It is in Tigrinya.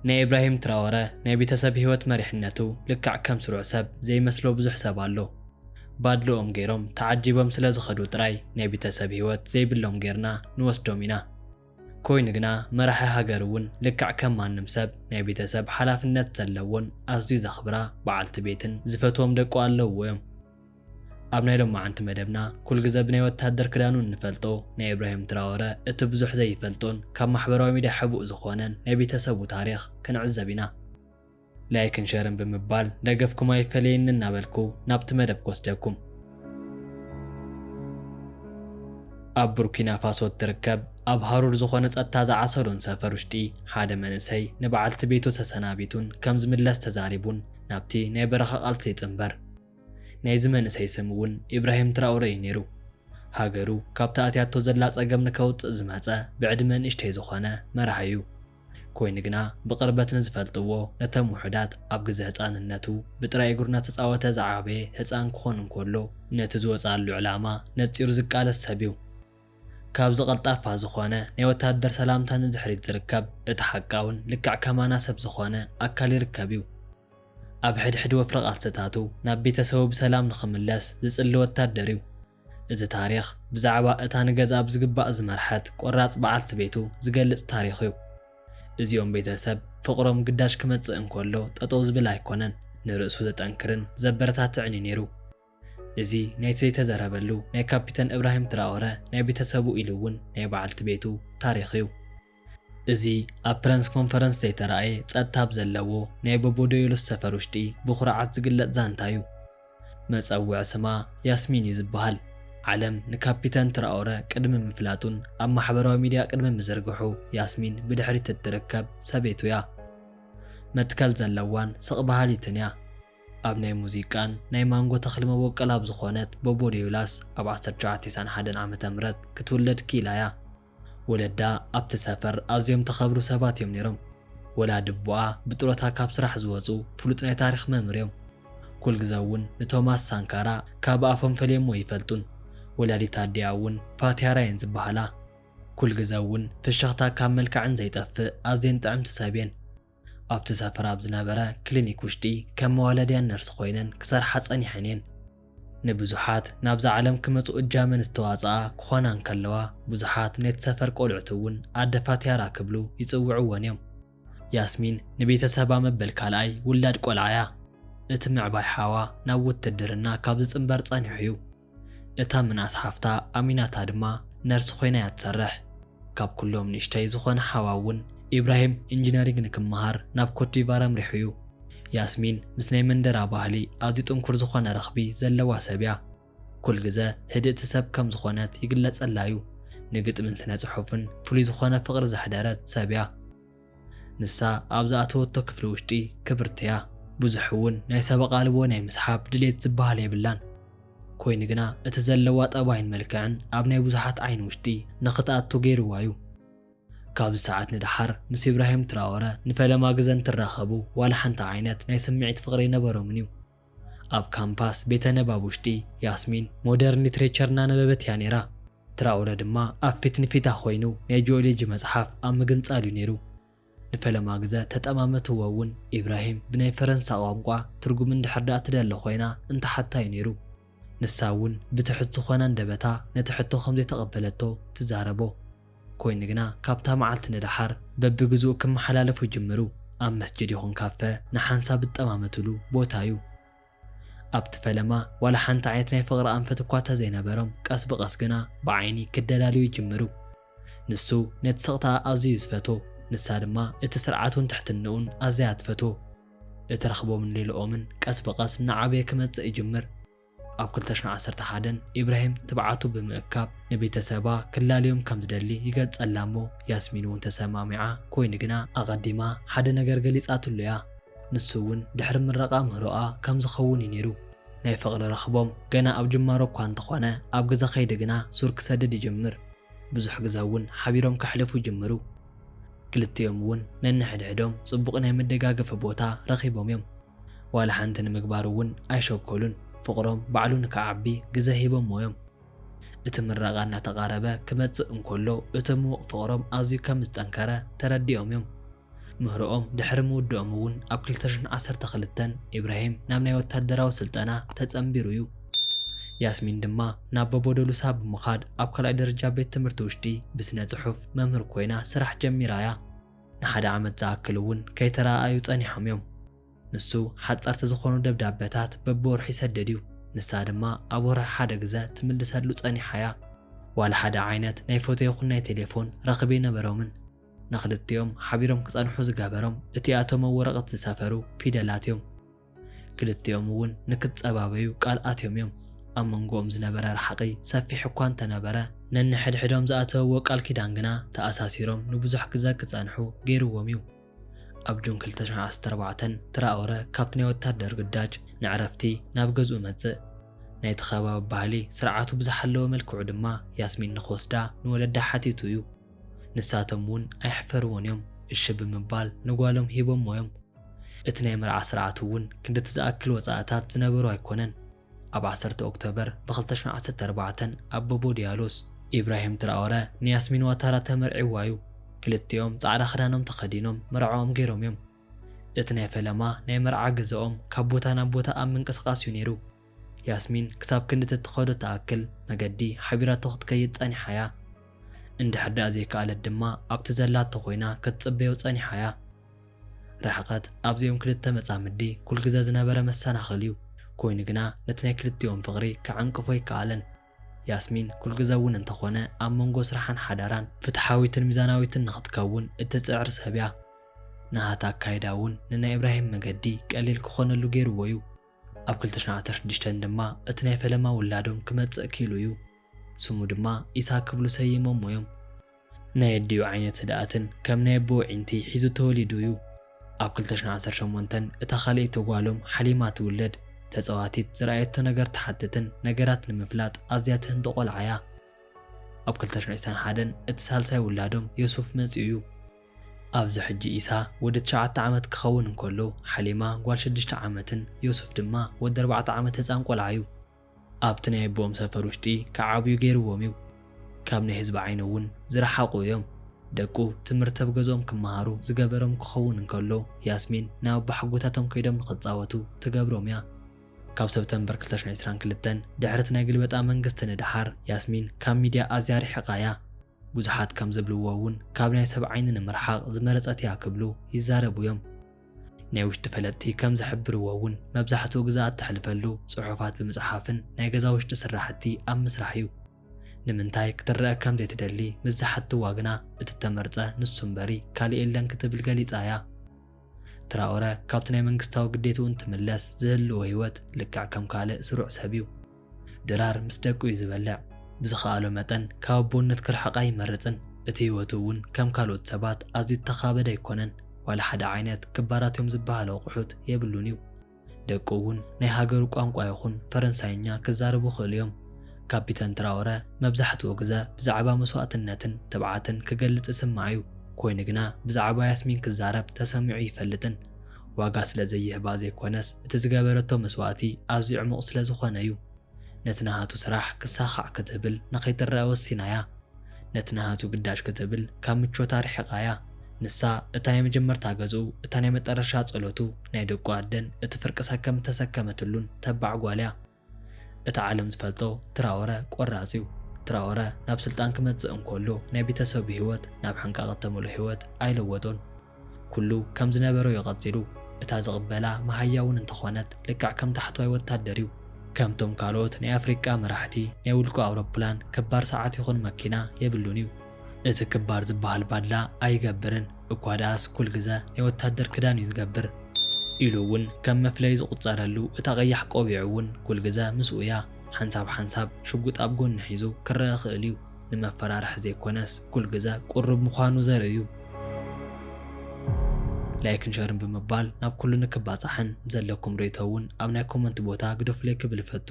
ናይ ኢብራሂም ትራወረ ናይ ቤተሰብ ህይወት መሪሕነቱ ልክዕ ከም ስሩዕ ሰብ ዘይመስሎ ብዙሕ ሰብ ኣሎ። ባድልኦም ገይሮም ተዓጂቦም ስለ ዝኸዱ ጥራይ ናይ ቤተሰብ ህይወት ዘይብሎም ጌርና ንወስዶም ኢና። ኮይኑ ግና መራሒ ሃገር እውን ልክዕ ከም ማንም ሰብ ናይ ቤተሰብ ሓላፍነት ዘለዎን ኣዝዩ ዘኽብራ በዓልቲ ቤትን ዝፈትዎም ደቁ ኣለውዎ እዮም። ኣብ ናይ ሎማዓንቲ መደብና ኩል ግዘ ብናይ ወታደር ክዳኑ እንፈልጦ ናይ ኢብራሂም ትራወረ እቲ ብዙሕ ዘይፈልጦን ካብ ማሕበራዊ ሚድያ ሕቡእ ዝኾነን ናይ ቤተሰቡ ታሪኽ ክንዕዘብ ኢና። ላይክን ሸርን ብምባል ደገፍኩም ኣይፈለየኒ እናበልኩ ናብቲ መደብ ክወስደኩም። ኣብ ቡርኪና ፋሶ እትርከብ ኣብ ሃሩር ዝኾነ ጸጥታ ዝዓሰሎን ሰፈር ውሽጢ ሓደ መንእሰይ ንበዓልቲ ቤቱ ተሰናቢቱን ከም ዝምለስ ተዛሪቡን ናብቲ ናይ በረኻ ቃልሲ ይጽንበር። ናይዚ መንእሰይ ስም እውን ኢብራሂም ትራኦረ እዩ ነይሩ። ሃገሩ ካብቲ ኣትያቶ ዘላ ጸገም ንከውጽእ ዝመጸ ብዕድመ ንእሽተይ ዝኾነ መራሒ እዩ። ኮይኑ ግና ብቕርበት ንዝፈልጥዎ ነቶም ውሑዳት ኣብ ግዜ ህጻንነቱ ብጥራይ እግሩ እናተጻወተ ዝዓበየ ህጻን ክኾን እንከሎ ነቲ ዝወጽኣሉ ዕላማ ነጺሩ ዝቃለስ ሰብ እዩ። ካብዚ ቀልጣፋ ዝኾነ ናይ ወታደር ሰላምታ ንድሕሪት ዝርከብ እቲ ሓቃውን ልክዕ ከማና ሰብ ዝኾነ ኣካል ይርከብ እዩ። ኣብ ሕድሕድ ወፍሪ ቃልስታቱ ናብ ቤተሰቡ ብሰላም ንኽምለስ ዝጽሊ ወታደር እዩ። እዚ ታሪኽ ብዛዕባ እታ ንገዝኣ ብዝግባእ ዝመርሐት ቆራጽ በዓልቲ ቤቱ ዝገልጽ ታሪኽ እዩ። እዚኦም ቤተሰብ ፍቕሮም ግዳጅ ክመጽእ እንከሎ ጠጠው ዝብል ኣይኮነን፣ ንርእሱ ዘጠንክርን ዘበረታትዕን እዩ ነይሩ። እዚ ናይቲ ዘይተዘረበሉ ናይ ካፒተን እብራሂም ትራኦረ ናይ ቤተሰቡ ኢሉ እውን ናይ በዓልቲ ቤቱ ታሪኽ እዩ። እዚ ኣብ ፕረንስ ኮንፈረንስ ዘይተራእየ ጸጥታ ኣብ ዘለዎ ናይ ቦቦዶዮሎስ ሰፈር ውሽጢ ብኹርዓት ዝግለጽ ዛንታ እዩ። መጸውዒ ስማ ያስሚን እዩ ዝበሃል። ዓለም ንካፒተን ትራኦረ ቅድሚ ምፍላጡን ኣብ ማሕበራዊ ሚድያ ቅድሚ ምዝርግሑ ያስሚን ብድሕሪት እትርከብ ሰበይቱ እያ። መትከል ዘለዋን ስቕ በሃሊትን እያ። ኣብ ናይ ሙዚቃን ናይ ማንጎ ተኽሊ መበቆል ኣብ ዝኾነት ቦቦዲዩላስ ኣብ ዓሰርተ ትሽዓተ ሰማንያን ሓደን ዓመተ ምህረት ክትውለድ ክኢላ እያ። ወለዳ ኣብቲ ሰፈር ኣዝዮም ተኸብሩ ሰባት እዮም ነይሮም። ወላዲ ኣቦኣ ብጥሮታ ካብ ስራሕ ዝወፁ ፍሉጥ ናይ ታሪኽ መምህር እዮም። ኩል ግዘ እውን ንቶማስ ሳንካራ ካብ ኣፎም ፈልዮሞ ይፈልጡን። ወላዲት ኣዲኣ እውን ፋቲያ ራየን ዝበሃላ። ኩል ግዘ እውን ፍሽኽታ ካብ መልክዐን ዘይጠፍእ ኣዝየን ጥዕምቲ ሰብ እየን። ኣብቲ ሰፈር ኣብ ዝነበረ ክሊኒክ ውሽጢ ከም መዋለድያን ነርስ ኮይነን ክሰርሓ ጸኒሐን እየን። ንብዙሓት ናብዛ ዓለም ክመጹ እጃመን ዝተዋጽኣ ክኾና እንከለዋ፣ ብዙሓት ናይቲ ሰፈር ቆልዑት እውን ኣደ ፋቲያራ ክብሉ ይጽውዕወን እዮም። ያስሚን ንቤተሰባ መበል ካልኣይ ውላድ ቆልዓ እያ። እቲ ምዕባይ ሓዋ ናብ ውትድርና ካብ ዝጽንበር ጸኒሑ እዩ። እታ ምንኣስ ሓፍታ ኣሚናታ ድማ ነርስ ኮይና እያ ትሰርሕ። ካብ ኩሎም ንእሽተይ ዝኾነ ሓዋ እውን ኢብራሂም ኢንጂነሪንግ ንክመሃር ናብ ኮትዲቫር ኣምሪሑ እዩ። ያስሚን ምስ ናይ መንደራ ባህሊ ኣዝዩ ጥንኩር ዝኾነ ረኽቢ ዘለዋ ሰብ እያ። ኩል ግዘ ህድእቲ ሰብ ከም ዝኾነት ይግለጸላ እዩ። ንግጥምን ስነ ጽሑፍን ፍሉይ ዝኾነ ፍቕሪ ዘሕደረት ሰብ እያ። ንሳ ኣብ ዝኣተወቶ ክፍሊ ውሽጢ ክብርቲ እያ። ብዙሕ እውን ናይ ሰብ ኣቓልቦ ናይ ምስሓብ ድሌት ዝበሃል የብላን። ኮይኑ ግና እቲ ዘለዋ ጠባይን መልክዕን ኣብ ናይ ብዙሓት ዓይኒ ውሽጢ ንኽትኣቱ ገይርዋ እዩ። ካብዚ ሰዓት ንደሓር ምስ ኢብራሂም ትራኦረ ንፈለማ ግዘ እንትራኸቡ ዋላ ሓንቲ ዓይነት ናይ ስምዒት ፍቕሪ ኣይነበሮምን እዩ። ኣብ ካምፓስ ቤተ ንባብ ውሽጢ ያስሚን ሞደርን ሊትሬቸር እናነበበት እያ ነይራ። ትራኦረ ድማ ኣብ ፊት ንፊታ ኮይኑ ናይ ጂኦሎጂ መጽሓፍ ኣብ ምግንጻል እዩ ነይሩ። ንፈለማ ግዘ ተጠማመትዎ እውን ኢብራሂም ብናይ ፈረንሳ ቋንቋ ትርጉም እንድሕር ደኣ ትደሊ ኮይና እንተሓታ እዩ ነይሩ። ንሳ እውን ብትሑት ዝኾነ ኣንደበታ ነቲ ሕቶ ከም ዘይተቐበለቶ ትዛረቦ። ኮይኑ ግና ካብታ መዓልቲ ንደሓር በብግዝኡ ክመሓላለፉ ይጅምሩ። ኣብ መስጅድ ይኹን ካፈ ንሓንሳብ ዝጠማመትሉ ቦታ እዩ። ኣብቲ ፈለማ ዋላ ሓንቲ ዓይነት ናይ ፍቕሪ ኣንፈት እኳ ተዘይነበሮም ቀስ ብቐስ ግና ብዓይኒ ክደላልዩ ይጅምሩ። ንሱ ነቲ ስቕታ ኣዝዩ እዩ ዝፈትዎ፣ ንሳ ድማ እቲ ስርዓቱን ትሕትንኡን ኣዝያ ትፈትዎ። እቲ ረኽቦምን ሌልኦምን ቀስ ብቐስ እናዓበየ ክመጽእ ይጅምር። ኣብ ክልተ ሽሕን ዓሰርተ ሓደን ኢብራሂም ትብዓቱ ብምእካብ ንቤተሰባ ክላለዮም ከም ዝደሊ ይገልጸላ እሞ ያስሚን እውን ተሰማሚዓ። ኮይኑ ግና ኣቐዲማ ሓደ ነገር ገሊጻትሉ እያ። ንሱ እውን ድሕሪ ምረቓ ምህሮኣ ከም ዝኸውን እዩ ነይሩ። ናይ ፍቕሪ ረኽቦም ገና ኣብ ጅማሮ እኳ እንተኾነ ኣብ ግዘ ከይዲ ግና ሱር ክሰድድ ይጅምር። ብዙሕ ግዘ እውን ሓቢሮም ከሕልፉ ይጅምሩ። ክልቲኦም እውን ነንሕድሕዶም ጽቡቕ ናይ መደጋገፊ ቦታ ረኺቦም እዮም። ዋላ ሓንቲ ንምግባር እውን ኣይሸኮሉን። ፍቕሮም ባዕሉ ንክዓቢ ግዘ ሂቦሞ እዮም። እቲ ምረቓ እናተቓረበ ክመጽእ እንከሎ እቲ ምዉቕ ፍቕሮም ኣዝዩ ከም ዝጠንከረ ተረዲኦም እዮም። ምህሮኦም ድሕሪ ምውድኦም እውን ኣብ ክልተ ሽሕን ዓሰርተ ክልተን ኢብራሂም ናብ ናይ ወታደራዊ ስልጠና ተጸንቢሩ እዩ። ያስሚን ድማ ናብ ቦቦዶሉሳ ብምኻድ ኣብ ካልኣይ ደረጃ ቤት ትምህርቲ ውሽጢ ብስነ ጽሑፍ መምህር ኮይና ስራሕ ጀሚራ እያ። ንሓደ ዓመት ዝኣክል እውን ከይተረኣኣዩ ጸኒሖም እዮም። ንሱ ሓጸርቲ ዝኾኑ ደብዳበታት በብወርሑ ይሰድድ እዩ። ንሳ ድማ ኣብ ወርሒ ሓደ ግዘ ትምልሰሉ ጸኒሓ እያ። ዋላ ሓደ ዓይነት ናይ ፎቶ ይኹን ናይ ቴሌፎን ረኽቢ ኣይነበሮምን። ንኽልቲኦም ሓቢሮም ክጸንሑ ዝገበሮም እቲኣቶም ኣብ ወረቐት ዝሰፈሩ ፊደላት እዮም። ክልቲኦም እውን ንክትጸባበዩ ቃል ኣትዮም እዮም። ኣብ መንጎኦም ዝነበረ ርሓቒ ሰፊሕ እኳ እንተነበረ፣ ነንሕድሕዶም ዝኣተውዎ ቃል ኪዳን ግና ተኣሳሲሮም ንብዙሕ ግዘ ክጸንሑ ገይርዎም እዩ። ኣብ ጁን ክልተ ሽሕን ዓሰርተ ኣርባዕተን ትራኦረ ካብቲ ናይ ወታደር ግዳጅ ንዕረፍቲ ናብ ገዝኡ መጽእ። ናይቲ ከባቢ ባህሊ ስርዓቱ ብዝሓለወ መልክዑ ድማ ያስሚን ንኽወስዳ ንወለዳ ሓቲቱ እዩ። ንሳቶም እውን ኣይሕፈርዎን እዮም። እሺ ብምባል ንጓሎም ሂቦሞ እዮም። እቲ ናይ መርዓ ስርዓት እውን ክንድቲ ዝኣክል ወጻእታት ዝነበሮ ኣይኮነን። ኣብ ዓሰርተ ኦክቶበር ብ ክልተ ሽሕን ዓሰርተ ኣርባዕተን ኣብ ቦቦ ዲያሎስ ኢብራሂም ትራኦረ ንያስሚን ዋታራ ተመርዒዋ እዩ። ክልቲኦም ጻዕዳ ክዳኖም ተኸዲኖም መርዓኦም ገይሮም እዮም። እቲ ናይ ፈለማ ናይ መርዓ ግዘኦም ካብ ቦታ ናብ ቦታ ኣብ ምንቅስቓስ እዩ ነይሩ። ያስሚን ክሳብ ክንዲ ትትኸዶ ትኣክል መገዲ ሓቢራቶ ክትከይድ ጸኒሓ እያ። እንድሕር ደኣ ዘይከኣለት ድማ ኣብቲ ዘላቶ ኮይና ክትጽበዮ ጸኒሓ እያ። ርሕቀት ኣብዚኦም ክልተ መጻምዲ ኩልግዘ ዝነበረ መሰናኽል እዩ። ኮይኑ ግና ነቲ ናይ ክልቲኦም ፍቕሪ ክዕንቅፎ ኣይከኣለን። ያስሚን ኩልግዘ እውን እንተኾነ ኣብ መንጎ ስራሓን ሓዳራን ፍትሓዊትን ሚዛናዊትን ንኽትከውን እትጽዕር ሰብ እያ። ናሃት ኣካይዳ እውን ንናይ ኢብራሂም መገዲ ቀሊል ክኾነሉ ገይርዎ እዩ። ኣብ ክልተ ሽሕን ዓሰርተ ሽዱሽተን ድማ እቲ ናይ ፈለማ ውላዶም ክመጽእ ክኢሉ እዩ። ስሙ ድማ ኢሳ ክብሉ ሰይሞሞ እዮም። ናይ ኣዲኡ ዓይነት ህድኣትን ከም ናይ ኣቦኡ ዒንቲ ሒዙ ተወሊዱ እዩ። ኣብ ክልተ ሽሕን ዓሰርተ ሸሞንተን እታ ካልኣይቲ ጓሎም ሓሊማ ትውለድ። ተጻዋቲት ዝረኣየቶ ነገር ትሓትትን ነገራት ንምፍላጥ ኣዝያ ትህንጦ ቆልዓ እያ። ኣብ ክልተ ሽሕን ዕስራን ሓደን እቲ ሳልሳይ ውላዶም ዮሱፍ መጺኡ እዩ። ኣብዚ ሕጂ ኢሳ ወዲ ትሽዓተ ዓመት ክኸውን እንከሎ፣ ሓሊማ ጓል ሽዱሽተ ዓመትን ዮሱፍ ድማ ወዲ ኣርባዕተ ዓመት ህጻን ቆልዓ እዩ። ኣብቲ ናይ ኣቦኦም ሰፈር ውሽጢ ክዓብዩ ገይርዎም እዩ። ካብ ናይ ህዝቢ ዓይኒ እውን ዝረሓቑ እዮም። ደቁ ትምህርቲ ኣብ ገዝኦም ክመሃሩ ዝገበሮም ክኸውን እንከሎ፣ ያስሚን ናብ ኣባሓጎታቶም ከይዶም ንኽጻወቱ ትገብሮም እያ። ካብ ሰብተምበር ክልተ ሽሕን ዕስራን ክልተን ድሕሪ እቲ ናይ ግልበጣ መንግስቲ ንደሓር፣ ያስሚን ካብ ሚድያ ኣዝያ ርሒቓ እያ። ብዙሓት ከም ዝብልዎ እውን ካብ ናይ ሰብ ዓይኒ ንምርሓቕ ዝመረጸት እያ ክብሉ ይዛረቡ እዮም። ናይ ውሽጢ ፈለጥቲ ከም ዝሕብርዎ እውን መብዛሕትኡ ግዜ እተሕልፈሉ ጽሑፋት ብምጽሓፍን ናይ ገዛ ውሽጢ ስራሕቲ ኣብ ምስራሕ እዩ። ንምንታይ ክትረኣ ከም ዘይትደሊ ምስ ዝሓትዋ ግና፣ እቲ እተመርጸ ንሱ እምበሪ ካልእ የለን ክትብል ገሊጻ እያ። ትራኦረ ካብቲ ናይ መንግስታዊ ግዴትኡ እንትምለስ ዝህልዎ ህይወት ልክዕ ከም ካልእ ስሩዕ ሰብ እዩ። ድራር ምስ ደቁ እዩ ዝበልዕ። ብዝኸኣሎ መጠን ካብ ኣቦነት ክርሕቕ ኣይመርጽን። እቲ ህይወቱ እውን ከም ካልኦት ሰባት ኣዝዩ እተኻበደ ኣይኮነን። ዋላ ሓደ ዓይነት ክባራት እዮም ዝበሃሉ ኣቑሑት የብሉን እዩ። ደቁ እውን ናይ ሃገሩ ቋንቋ ይኹን ፈረንሳይኛ ክዛረቡ ይኽእሉ እዮም። ካፒተን ትራኦረ መብዛሕትኡ ግዘ ብዛዕባ መስዋእትነትን ትብዓትን ክገልጽ ይስማዕ እዩ። ኮይኑ ግና ብዛዕባ ያስሚን ክዛረብ ተሰሚዑ ኣይፈልጥን። ዋጋ ስለ ዘይህባ ዘይኮነስ፣ እቲ ዝገበረቶ መስዋእቲ ኣዝዩ ዕሙቕ ስለ ዝኾነ እዩ። ነቲ ናሃቱ ስራሕ ክሳኻዕ ክትብል ንኸይትረኣ ወሲና እያ። ነቲ ናሃቱ ግዳጅ ክትብል ካብ ምቾታ ርሒቓ እያ። ንሳ እታ ናይ መጀመርታ ገዝኡ፣ እታ ናይ መጠረሻ ጸሎቱ፣ ናይ ደቁ ኣደን እቲ ፍርቂ ሰከም እተሰከመትሉን ተባዕ ጓል እያ። እቲ ዓለም ዝፈልጦ ትራኦረ ቆራጽ እዩ። ትራኦረ ናብ ስልጣን ክመጽእ እንከሎ ናይ ቤተሰቡ ህይወት ናብ ሕንቃቐ እተመልኦ ህይወት ኣይለወጦን። ኩሉ ከም ዝነበሮ እዩ ቀጺሉ። እታ ዝቕበላ መሃያ እውን እንተኾነት ልክዕ ከም ታሕተዋይ ወታደር እዩ። ከምቶም ካልኦት ናይ ኣፍሪቃ መራሕቲ ናይ ውልቁ ኣውሮፕላን፣ ክባር ሰዓት ይኹን መኪና የብሉን እዩ። እቲ ክባር ዝበሃል ባድላ ኣይገብርን፣ እኳ ደኣስ ኩል ግዘ ናይ ወታደር ክዳን እዩ ዝገብር። ኢሉ እውን ከም መፍለዪ ዝቑጸረሉ እታ ቀያሕ ቆቢዑ እውን ኩል ግዘ ምስኡ እያ። ሓንሳብ ሓንሳብ ሽጉጥ ኣብ ጎኒ ሒዙ ክረአ ይኽእል እዩ። ንመፈራርሒ ዘይኮነስ ኩል ግዘ ቁሩብ ምዃኑ ዘርኢ እዩ። ላይክን ሸርን ብምባል ናብ ኩሉ ንክባጻሕን ዘለኩም ርእይቶ እውን ኣብ ናይ ኮመንት ቦታ ግደፉለይ ክብል እፈቱ።